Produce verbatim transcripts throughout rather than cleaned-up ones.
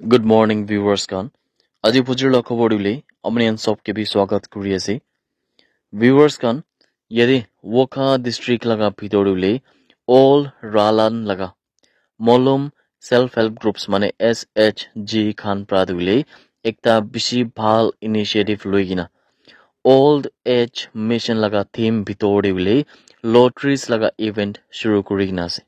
Good morning, viewers khan. Aji bujur la khobor dile, apni khan sob ke bhi swagat kuri ase. Viewers khan, yate Wokha district laga bhitor dile, all Ralan laga Molom self help groups mane S H G khan pra dile, ekta bishi bhal initiative loi kena, old age mission laga theme bhitor dile, lotteries laga event shuru kuri kena ase.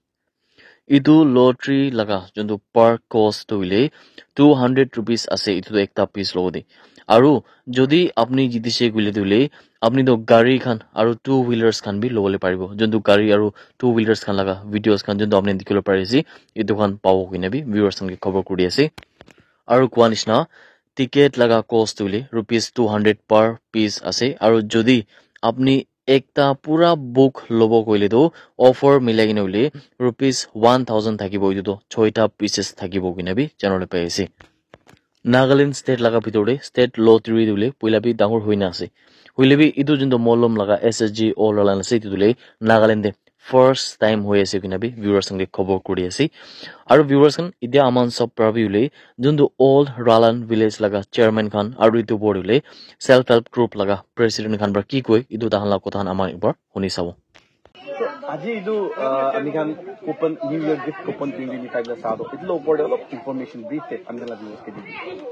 Etu lottery laga juntu per cost tu hoile two hundred rupees ase, etu tu ekta piece lobo de. Aru jodi apni jitise koile tu hoile apni tu gari khan aru two wheelers khan bi lobole paribo. Juntu gari aru two wheelers khan laga videos khan juntu apni dikhibole pari ase, etu khan pabo koina bi viewers khan ke khobor kuri ase. Aru koa nishina ticket laga cost tu hoile rupees two hundred per piece ase. Aru jodi apni ekta pura book lobo koile tu offer milai kena hoile rupees one thousand thakibo, etu tu choita pieces thakibo koina bi janabole pai ase. Nagaland state laga bhitor te state lottery tu hoile poila bi dangor hoina ase. Hoile bi etu juntu Molom laga S H G all align ase, etu tu hoile Nagaland te first time hoi ase koina bi viewers khan ke khobor kuri ase. Aru viewers khan, etia aman sob pra bi hoile juntu all Ralan village laga chairman khan aru etu opor te hoile self help group laga president khan pra ki koi, etu tahan la kotha khan aman ekbar huni sabo. So, aji etu, uh, ami khan coupon, New Year gift coupon twenty twenty-five la sa do. Etu la opor te olop information brief te ami khan la viewers ke di.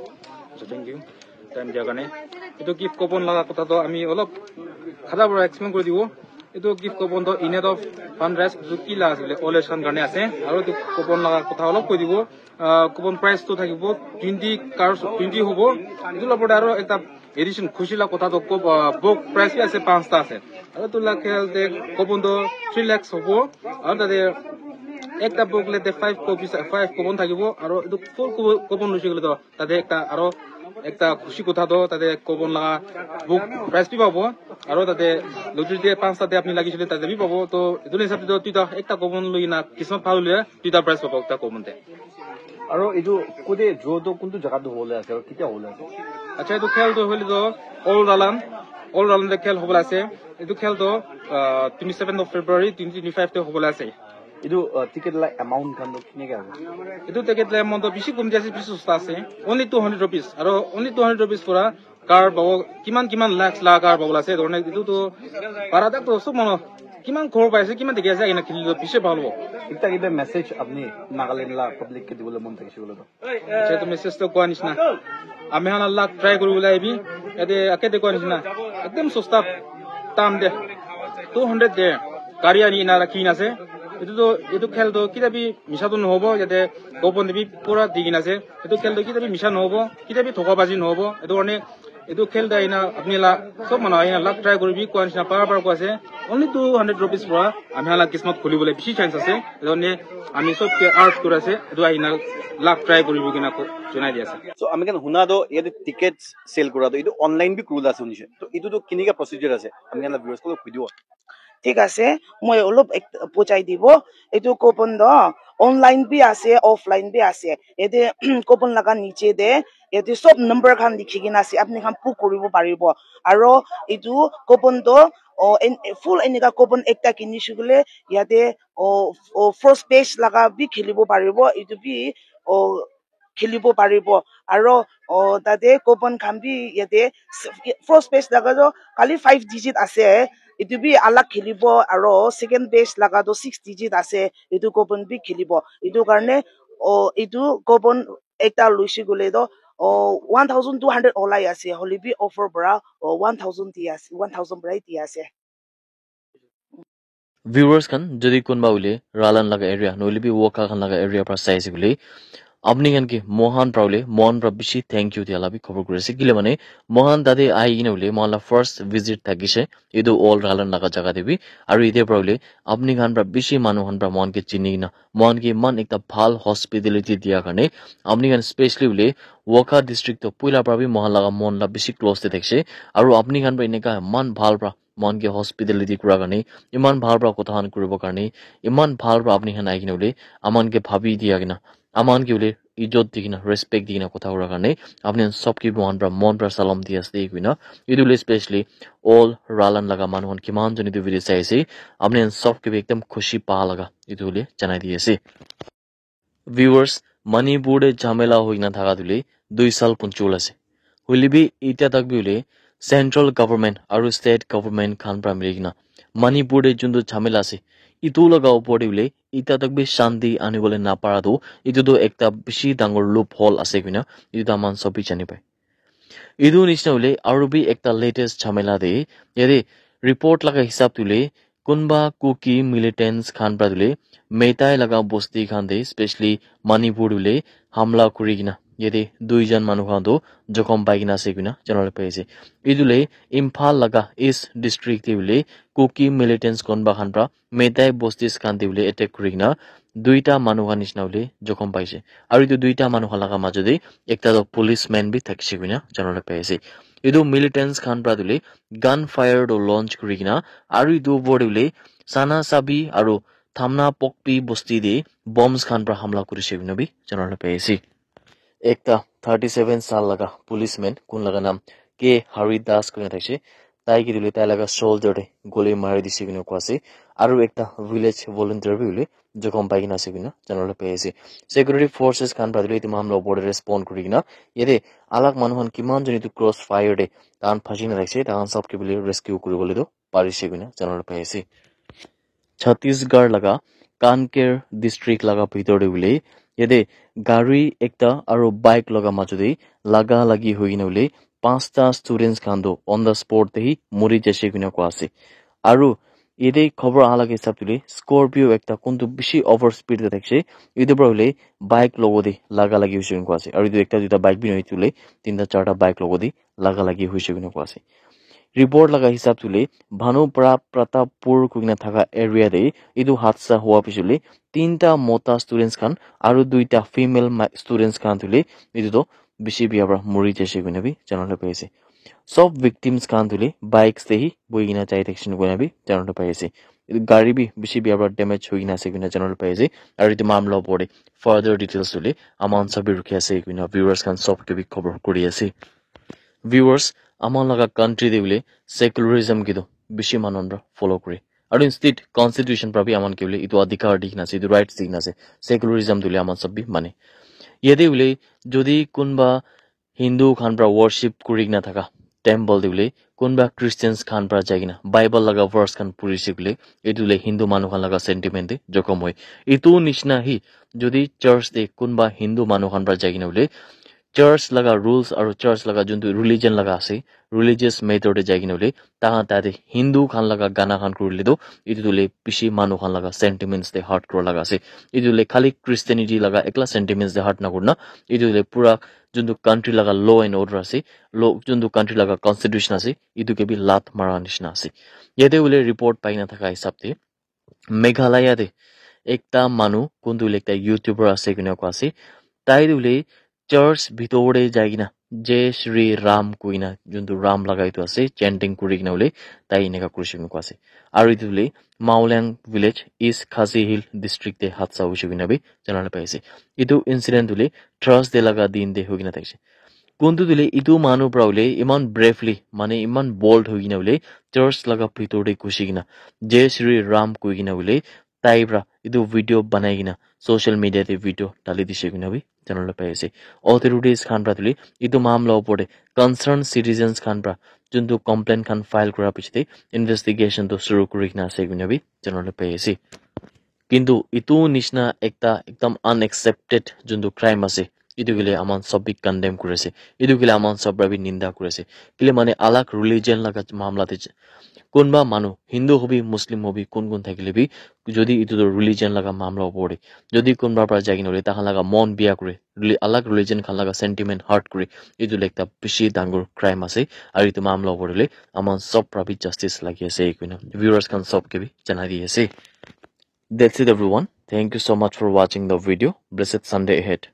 So, thank you. Time dia karne. Etu gift coupon laga kotha to ami olop khata para explain kuri dibo. Etu gift coupon to in aid of fundraise etu ki la ase koile, old age khan karne ase. Aru etu coupon laga kotha olop koi dibo. Ah, coupon price to thakibo twenty cars, twenty hobo. Etu la opor te aru ekta addition khushi la kotha to ko-, ah, book price bi ase, panchta ase. Aru etu la khel te coupon to three lakhs hobo. Aru tate ekta booklet te five copies, five coupon thakibo. Aru etu full coupon, coupon loise koile to tate ekta aro ekta khushi kotha toh tate coupon laga book price bi pabo, aro tate lottery te panchta te apni lagise koile tate bi pabo. To etu hisab te toh duita, ekta coupon loi kena kismat bhal hoile duita price pabo ekta coupon te. Aro etu kute draw toh kuntu jaga te hobole ase aro ketia hobole ase? Acha, etu khel toh hoile toh Old Ralan, Old Ralan te khel hobole ase. Etu khel toh, ah, twenty seventh of February twenty twenty-five te hobole ase. Etu, uh, ticket la amount khan toh kineka ase? Etu ticket la amount toh bishi kom dia ase, bishi sosta ase. Only two hundred rupees. Aro only two hundred rupees pura car pabo, kiman kiman lakhs la car pabo ase. Etu karne etu toh para tak toh sob manu kiman khor pai ase, kiman dikhi ase, ena khili toh bishi bhal hobo. Ekta kiba message apni Nagaland la public ke dibole mon thakise koile toh? Acha, etu message toh koa nishina, ami khan la luck try kuribole ahibi. Yate age te koa nishina, ekdum sosta dam te, two hundred te gari ani kena rakhi kena ase. Etu toh, etu khel toh ketia bi misa toh nohobo, yate coupon te bi pura di kena ase. Etu khel toh ketia bi misa nohobo, ketia bi thoka baji nohobo. Etu karne etu khel te ahina apni la sob manu ahina luck try kuribi, koa nishina bar bar koi ase. Only two hundred rupees pura ami khan la kismat khulibole bishi chance ase. Etu karne ami sob ke urge kuri ase, etu ahina luck try kuribi kena ko-, jonai di ase. So, ami khan huna toh yate tickets sale kura toh etu online bi kuribole ase hoise. Toh etu toh kineka procedure ase? Ami khan la viewers ko koi dibo. Thik ase, moi olop ek-, bujai dibo. Etu coupon toh online bi ase, offline bi ase. Yate coupon laga niche te yate sob number khan likhi kena ase, apni khan book kuribo paribo. Aro etu coupon toh, oh, en-, full eneka coupon ekta kinishe koile yate, oh, oh, first page laga bi khilibo paribo, etu bi, oh, khilibo paribo. Aro, oh, tate coupon khan bi yate s-, first page laga toh khali five digit ase, etu bi alak khilibo, aro second page laga toh six digit ase, etu coupon bi khilibo. Etu karne, oh, etu coupon ekta loise koile toh, oh, one thousand two hundred olai ase, hoile bi offer para, oh, one thousand di ase, one thousand para di ase. Viewers khan, jodi kunba hoile Ralan laga area, nohoile bi Wokha khan laga area para sai ase koile, apni khan ke moikhan para hoile, moikhan para bishi thank you dia la bi khobor kuri ase. Kile mane, moikhan tate ahi kena hoile, moikhan la first visit thakise, etu old Ralan laga jaga te bi. Aru yate para hoile, apni khan para bishi manu khan para moikhan ke chini kena, moikhan ke iman ekta bhal hospitality dia karne, apni khan specially hoile, Wokha district toh puila para bi moikhan laga mon la bishi close te thakise. Aru apni khan para eneka iman bhal para moikhan ke hospitality kura karne, iman bhal para kotha khan kuribo karne, iman bhal para apni khan ahi kena hoile, aman ke bhabi dia kena, aman ke hoile ijot di kena, respect di kena kotha kura karne, apni khan sob ke moikhan para mon para salam di ase koina, etu hoile specially all Ralan laga manu khan kiman jani etu video sai ase, apni khan sob ke bi ekdam khushi pa laga etu hoile janai di ase. Viewers, Manipur te jhamela hoikena thaka tu le dui sal punchi ase. Hoile bi itya tak bi hoile central government aru state government khan pra mili kena Manipur te juntu jhamela ase, itu laga upor te hoile itya tak bi shanti anibole napara tu, itu tu ekta bishi dangor loophole ase koina itu tu aman sob bi jani pai. Itu nishina hoile aru bi ekta latest jhamela te yate report laga hisab tu hoile kunba Kuki militants khan pra tu hoile Meitei laga bosti khan te, specially Manipur tu hoile hamla kuri kena yate duijon manu khan tu jokhom pai kena ase koina janabole pai ase. Itu le Imphal laga East District te hoile Kuki militants kunba khan pra Meitei bostis khan te hoile attack kuri kena duita manu khan nishina hoile jokhom paise. Aru itu duita manu khan laga majo te ekta toh policeman bi thakise koina janabole pai ase. Itu militants khan pra tu hoile gun fire toh launch kuri kena aru itu upor te hoile Sana Sabi aru Thamna Pokpi bosti te bombs khan pra hamla kurise koina bi janabole pai ase. Ekta thirty seven sal laga policeman kun laga naam K Hari Das koina thakise. Tai ke tu hoile tai laga shoulder te goli mari dise koina koa ase. Aru ekta village volunteer bi hoile jokhom pai kena ase koina janabole pai ase. Security forces khan pra tu hoile itu mamla upor te respond kuri kena yate alag manu khan kiman jani tu cross fire te tahan phaji na thakise, tahan sob ke hoile rescue kuribole tu parise koina janabole pai ase. Chhattisgarh laga Kanker district laga bhitor te hoile yate gari ekta aru bike laga majo te laga lagi hoi kena hoile panchta students khan tu on the spot te hi mori jaise koina koa ase. Aru yate khobor aha laga hisab tu hoile Scorpio ekta kuntu bishi over speed te thakise, itu pra hoile bike logo te laga lagi hoise koina koa ase. Aru itu ekta duita bike bi nohoi, itu hoile tinta charta bike logo te laga lagi hoise koina koa ase. Report laga hisab tu hoile Bhanupara Pratappur koina thaka area te itu hadsa hua piche hoile tinta mota students khan aru duita female ma- students khan tu hoile itu toh bishi bia pra mori jaise koina bi janabole pai ase. Sob victims khan tu hoile bikes te hi bohi kena jai thakise koina bi janabole pai ase. Itu gari bi bishi bia pra damage hoi kena ase koina janabole pai ase. Aru itu mamla upor te further details tu hoile aman sob bi rukhi ase koina viewers khan sob ke bi khobor kuri ase. Viewers, aman laga country te hoile secularism ke tu bishi manu khan pra follow kure. Aru state constitution pra bi aman ke hoile itu adhikar di kena ase, itu rights di kena ase. Secularism tu hoile aman sob bi mane. Yate hoile jodi kunba Hindu khan pra worship kuri kena thaka temple te hoile kunba Christians khan pra jai kena Bible laga verse khan puri se koile itu hoile Hindu manu khan laga sentiment te jokhom hoi. Itu nishina hi jodi church te kunba Hindu manu khan pra jai kena hoile church laga rules aru church laga juntu religion laga ase, religious matter te jai kena hoile tahan tate Hindu khan laga gana khan kurile tu itu tu hoile bishi manu khan laga sentiments te hurt kura laga ase. Itu tu hoile khali Christianity laga ekla sentiments te hurt na kurina itu tu hoile pura juntu country laga law and order ase, law juntu country laga constitution ase, itu ke bi lat mara nishina ase. Yate hoile report pai na thaka hisab te Meghalaya te ekta manu kuntu hoile ekta YouTuber ase koina koa ase. Tai tu hoile church bhitor te jai kena Jai Shri Ram koina juntu Ram laga itu ase chanting kuri kena hoile tai eneka kurise koina koa ase. Aru itu hoile Mawleng village East Khasi Hill district te hadsa hoise koina bi janabole pai ase. Itu incident hoile Thursday laga din te hoi kena thakise. Kuntu tu hoile itu manu pra hoile iman bravely mane iman bold hoi kena hoile church laga bhitor te ghusi kena Jai Shri Ram koi kena hoile tai pra itu video banai kena social media te video dali dise koina bi janabole pai ase. Authorities khan pra tu hoile itu mamla upor te concerned citizens khan pra juntu complaint khan file kura piche te investigation tu shuru kuri kena ase koina bi janabole pai ase. Kintu itu nishina ekta ekdam unaccepted juntu crime ase, itu ke le aman sob bi condemn kuri ase, itu ke le aman sob pra bi ninda kuri ase. Kile mane alag religion laga mamla te j- kunba manu Hindu hobi, Muslim hobi, kun kun thakile bi jodi itu tu religion laga mamla opor te jodi kunba pra jai kena hoile takhan laga mon bia kure, reli- alag religion khan laga sentiment hurt kure, itu hoile ekta bishi dangor crime ase. Aru itu mamla opor te hoile aman sob pra bi justice lagi ase koina viewers khan sob ke bi janai di ase. That's it, everyone. Thank you so much for watching the video. Blessed Sunday ahead.